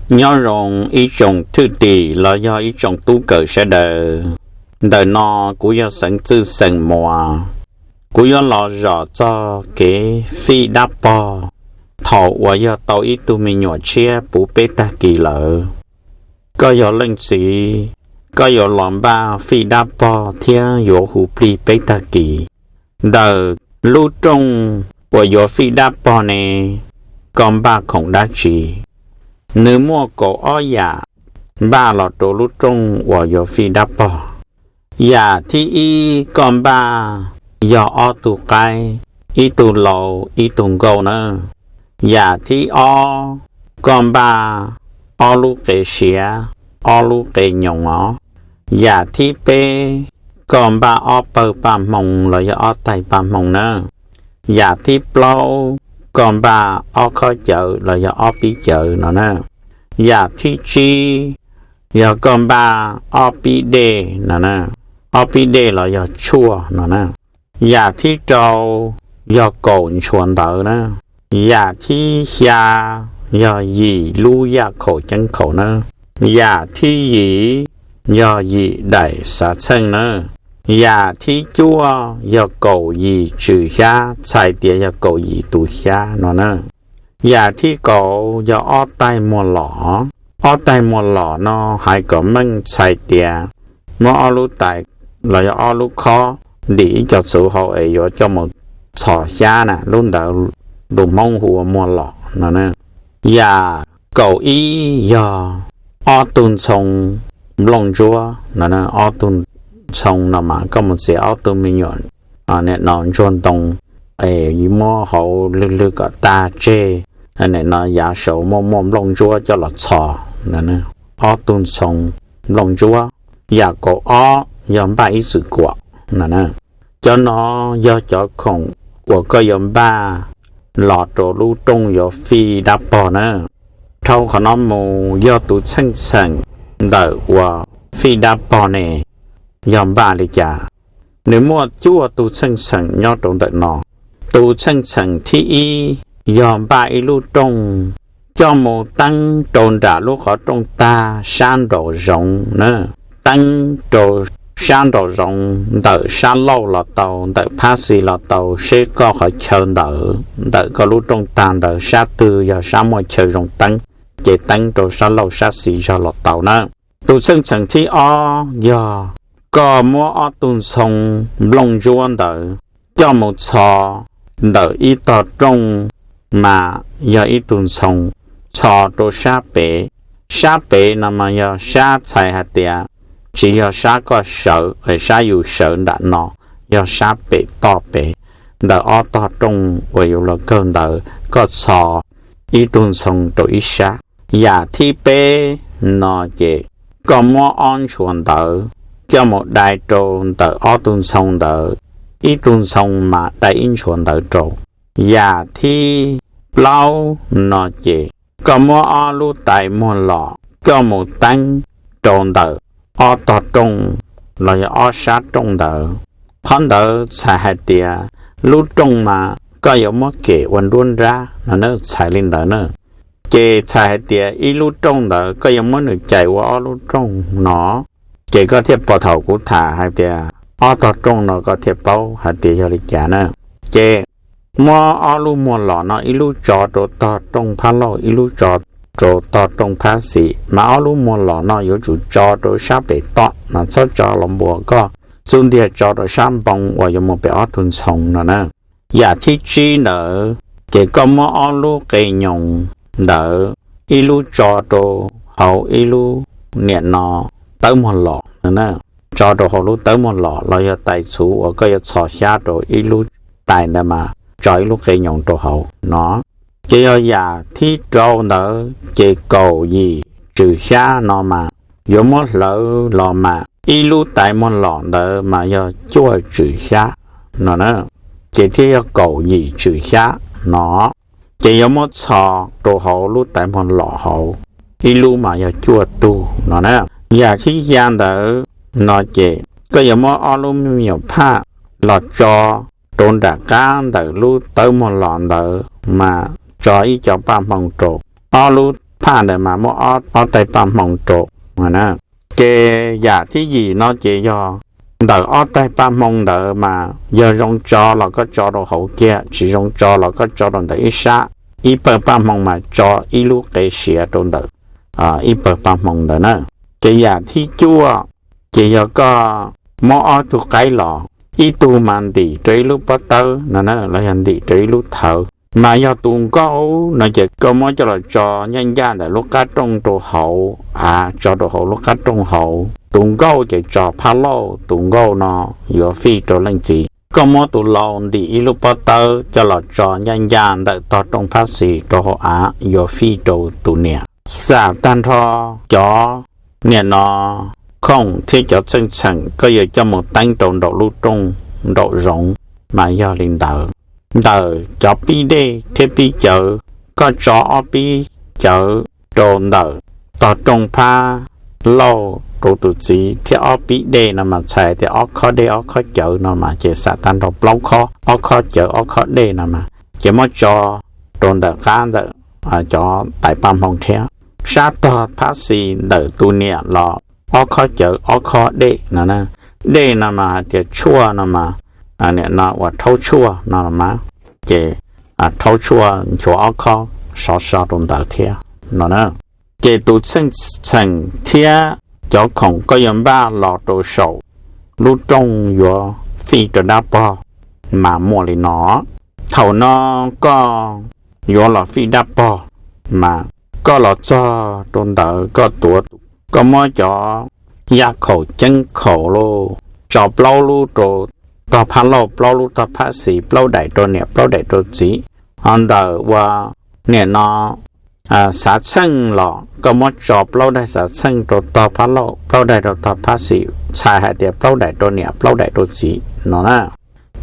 Nyob zoo ib tsoom thwj tim los yog ib tsoom tub kawm sawv daws. Ntawm no kuv yog Xeev Txwj xeem Muas. Kuv yuav los zom txog kev fij dab pog thaum uas yog tau ib tug me nyuam tshiab puv peb tag kis lawm. Koj yog leej txiv, koj yuav los npaj fij dab pog thiab yuav hu plig peb tag kis. Ntawm lub rooj uas yuav fij dab pog ne, koj npaj khoom dab tsi? Nws muaj kaum ob yam npaj los rau lub rooj uas yuav fij dab pog. Yam thib ib koj npaj yog ob tug qaib, ib tug lau, ib tug nkauj na. Yam thib ob koj npaj ob lub qe siav, ob lub qe nyoos os. Yam thib peb koj npaj ob pawg paj hmoo los yog ob taig paj hmoo na. Yam thib plaub koj npaj ob khob cawv los yog ob pib cawv no na. Yam thib tsib yog koj npaj ob pib dej no na, ob pib dej los yog tshuaj no na. Yam thib rau yog kaum ntshua ntawv na. Yam thib xya yog yim lub yaj khaum ceeb khaum na. Yam thib yim yog yim daim xav txheej na. Yam thib cuaj yog kaum yim tswm xyab, txhais tias yog kaum yim tus xyab no na. Yam thib kaum yog ob taig muag lom. Ob taig muag lom no hais kom meej txhais tias muab ob lub tais los yog ob lub khob ntim ib co txhuv hauv es yuav coj mus txhos xyab na, lub ntawd lus Hmoob hu ua muag lom no na. Yam kaum ib yog ob tug ntxhoo nplooj ntsuab no, ob tug ntxhoo no mas koj mus txiav ob tug me nyuam nim no ntsuag ntoo es muab hauv lwg lwg kom tag tseg, nim no yav saud muaj muaj nplooj ntsuab coj los txhos no. Ob tug ntxhoo nplooj ntsuab. Yam kaum ob yog npaj ib txwm kuam no na. Cov no yog cov khoom uas koj yuav npaj los rau lub rooj yuav fij dab pog na. Dhau qhov no mus yog tus txheej txheem ntawm uas fij dab pog ne yog npaj li cas? Nws muaj cuaj tug txheej txheem nyob rau ntawm no. Tus txheej txheem thib ib yog npaj ib lub rooj coj mus teeb rau nram lub qhov rooj tag sab nraum zoov na. Teeb rau sab nraum zoov ntawm sab laug los tau, ntawm phab xis los tau, seb koj qhov chaw ntawd, ntawm koj lub rooj tag ntawd sab twg yog sab muaj chaw zoo teeb, ces teeb rau sab laug sab xis zog los tau na. Tus txheej txheem thib ob yog koj muab ob tug ntxhoo nplooj ntsuab ntawd coj mus txhos ntawm ib tog rooj, mas yog ib tug ntxhoo txhos rau sab pem. Sab pem no mas yog sab txhais hais tias tsis yog sab koj sawv, sab yus sawv nram no, yog sab pem toj pem ntawm ob tog rooj uas yus los kawg ntawd, koj txhos ib tug ntxhoo rau ib sab. Yam thib peb no ces koj muab ob ntshua ntawv coj mus dai rau ntawm ob tug ntxhoo ntawd, ib tug ntxhoo mas dai ib ntshua ntawv rau. Yam thib plaub no ces koj muab ob lub tais muag los coj mus teeb rau ntawm ob tog rooj los yog ob sab rooj ntawd. Qhov ntawd txhais hais tias lub rooj mas koj yuav muab kem ua nruab nrab no na, txhais li ntawd na. Ces txhais hais tias ib lub rooj ntawd koj yuav muab nws cais ua ob lub rooj no. Ces koj thiaj pom thaum kuv tham hais tias ob tog rooj no koj thiaj paub hais tias yog li cas na. Ces muab ob lub muag los no ib lub tso rau tog rooj phab laug, ib lub tso rau tog rooj phab xis, mas ob lub muag los no yuav tsum tso rau sab pem toj no, txhob tso los npuas koj, txub ntiag tso rau sab npoo uas yuav mus pem ob tug ntxhoo no na. Yam thib tsib ntawd ces koj muab ob lub qe nyoos ntawd ib lub tso rau hauv ib lub niam no tawb muag los no na, tso rau hauv lub tawb muag los los yog tais txhuv uas koj yuav txhos xyab rau ib lub tais ntawd mas tso ib lub qe nyoos rau hauv no. Ces yog yam thib rau ntawd ces kaum yim tswm xyab no mas yuav muab hlawv los mas ib lub tais muag los ntawd mas yog cuaj tswm xyab no na, ces thiaj yog kaum yim tswm xyab no. Ces yuav muab txhos rau hauv lub tais muag los hauv, ib lub mas yog cuaj tug no na. Yam thib xya ntawd no ces koj yuav muab ob lub me nyuam phaj los tso rau nram qab ntawm lub tawb muag los ntawd mas tso ib co paj hmoo rau. Ob lub phaj ntawd mas muab ob taig paj hmoo rau. Ces yam thib yim no ces yog ntawm ob taig paj hmoo ntawd mas yog zoo tso los koj tso rau hauv kiag, tsis zoo tso los koj tso rau ntawm ib sab. Ib pawg paj hmoo mas tso ib lub qe siav rau ntawm ib pawg paj hmoo ntawd na. Ces yam thib cuaj ces yog koj muab ob tug qaib los, ib tug mas ntim rau ib lub pob tawb no na, los yog ntim rau ib lub thawv. Mas yog tus nkauj no ces koj muab coj los tso ncaj ncaj ntawm lub qab rooj rau hauv av, tso rau hauv lub qab rooj hauv. Tus nkauj ces tso phab lauj, tus nkauj no yuav fij rau leej txiv. Koj muab tus laus ntim ib lub pob tawb coj los tso ncaj ncaj ntawm tog rooj phab xis rau hauv av, yuav fij rau tus niam. Xam tag nrho cov niam no khoom thiab cov txheej txheem koj yuav coj mus teeb rau nraum lub rooj nraum zoov mas yog li ntawd. Ntawm cov pib dej thiab pib cawv, koj tso ob pib cawv rau ntawm tog rooj phab lauj rau tus txiv thiab ob pib dej no mas txhais tias ob khob dej ob khob cawv no mas ces xam tag nrho plaub khob, ob khob cawv ob khob dej no mas ces muab tso rau ntawm qab ntawm cov tais paj hmoo thiab. Sab tog phab xis ntawm tus niam los ob khob cawv ob khob dej no. Dej no mas hais tias tshuaj no mas, niam no uas rhaub tshuaj no los mas, ces rhaub tshuaj nchuav ob khob sov so rau ntawd thiab no na. Ces tus txheej txheem thiab cov khoom koj yuav npaj los rau saum lub rooj yuav fij rau dab pog mas muaj li no. Thaum no koj yuav los fij dab pog mas koj los txog rau ntawd koj tuav, koj muab cov yaj khaum ceeb khaum los tso plaub lub rau tog phab lauj, plaub lub tog phab xis, plaub daim rau niam plaub daim rau txiv. Ho ntawm uas niam no xav txheej los koj muab tso plaub daim xav txheej rau tog phab lauj, plaub daim rau tog phab xis, txhais hais tias plaub daim rau niam plaub daim rau txiv no na.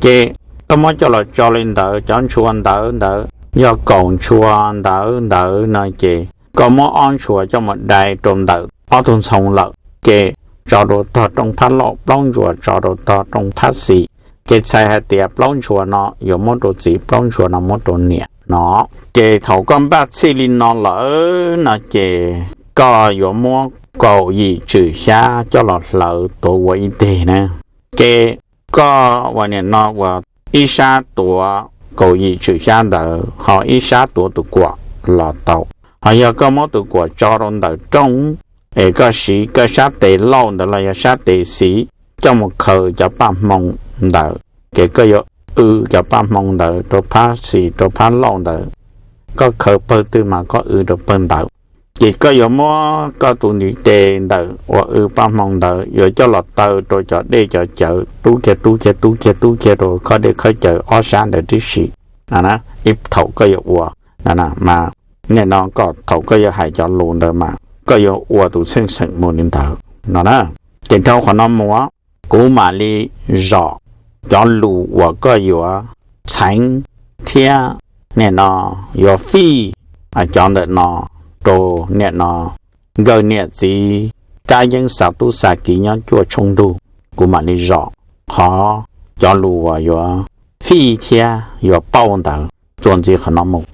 Ces koj muab coj los tso li ntawd, cov ntshua ntawv ntawd yog kaum ntshua ntawv ntawd no ces koj muab ob ntshua coj mus dai rau ntawm ob tug ntxhoo lawm ces tso rau tog rooj phab lauj, plaub ntshua tso rau tog rooj phab xis. Ces txhais hais tias plaub ntshua no yuav muab rau txiv, plaub ntshua no muab rau niam no. Ces thaum koj npaj txhij li no lawm no ces koj yuav muab kaum yim tswm xyab coj los hlawv tuav ua ib teg na. Ces koj uas niam no uas ib sab tuav kaum yim tswm xyab ntawd ho ib sab tuav tus kuam los tau. Ho yog koj muab tus kuam tso rau ntawm rooj es koj siv koj sab tes lauj ntawd los yog sab tes xis coj mus khaws cov paj hmoo ntawd, ces koj yuav w cov paj hmoo ntawd rau phab xis rau phab lauj ntawd. Koj khaws pawg twg mas koj w rau pawg ntawd. Ces koj yuav muab koj tus ntiv tes ntawm uas w paj hmoo ntawd yuav coj los taw rau cov dej cov cawv tub kiag tub kiag tub kiag tub kiag rau khob dej khob cawv ob sab ntawd tib si. Ib thaum koj yuav ua mas niam no kom thaum koj yuav hais cov lus ntawd mas koj yuav ua tus txheej xeem mus li ntawd no na. Ces dhau qhov no mus kuv mam li zom cov lus uas koj yuav txheev thiab niam no yuav fij cov ntawm no rau niam no nkawm niam txiv kab yeeb xa tub xa kiv nyob cuaj tshooj ntug. Kuv mam li zom qhov cov lus uas yuav fij thiab yuav pauj ntawd txuas ntxiv qhov no mus.